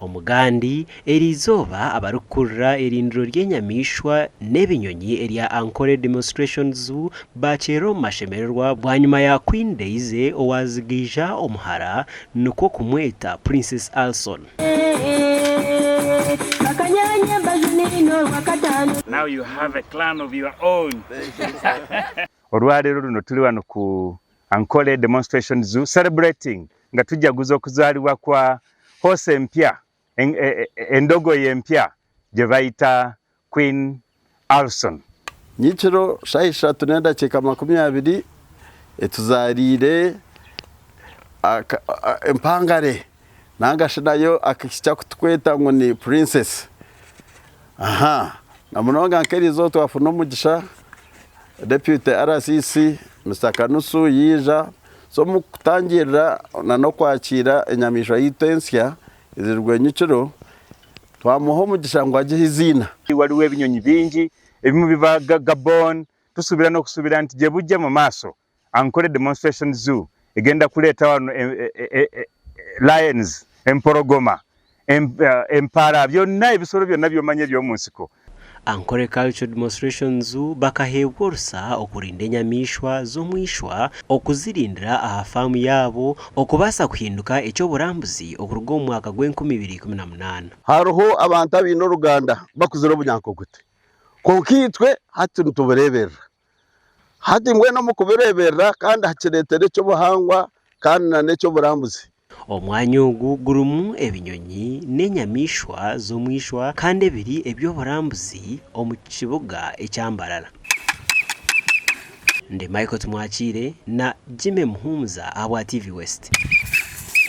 Omugandi, eriizooba abarikukurira eirindiro ry'enyamaishwa n'ebinyonyi erya Ankole Demonstration Zoo baakyera omu mashemererwa bwanyima ya Queen Daisy owaazigaija omuhara nikwo kumweta Princess Alson. Now you have a clan of your own. Olwaleero luno tuli wano ku Ankole Demonstration Zoo celebrating nga tujaguza okuzaalibwa kwa horse empya, endogoyi empya gyebayita Queen Alson. Nyekiro shaaha ishatu n'edakiika 20 etuzaariire empangare nanga shi nayo akahikya kutukweta ngu ni Princess. Na munonga nk'eriizooba twafuna omugisha Deputy RCC Mister Kanusu yaija, so omu kutangirira n'okwakiira enyamaishwa yaitu ensya ezirwe nyekiro, Twamuha omugisha ngu agihe eiziina. Waliwo ebinyonyi bingi, ebimu biva Gabon. Tusuubira n'okusuubira nti gye bujja mu maaso, Ankole Demonstration Zoo egenda kuleeta wano lions, empologoma, empara, byonna ebisolo byonna by'omanyi eby'omu nsiko. Ankole Cultural Demonstration Zoo bakaheebwa orusa okurinda enyamaishwa z'omu ishwa okuzirindira aha faamu yaabo okubaasa kuhinduka eky'oburambuzi okuruga omu mwaka gw'enkumi ibiri ikumi na munaana. Hariho abantu abaine oruganda bakuzire obunyankogote, kwonka itwe hati nitubureeberera. Hati mbwenu omu kubireeberera kandi hakireetera eky'obuhangwa kandi na n'eky'oburambuzi. Omwanya ogu gurimu ebinyonyi n'enyamaishwa z'omu ishwa kandi ebiri eby'oburambuzi omu kibuga ekya Mbarara. Ndi Michael Tumwakiire na Jimmy Muhumuza ahabwa TV West.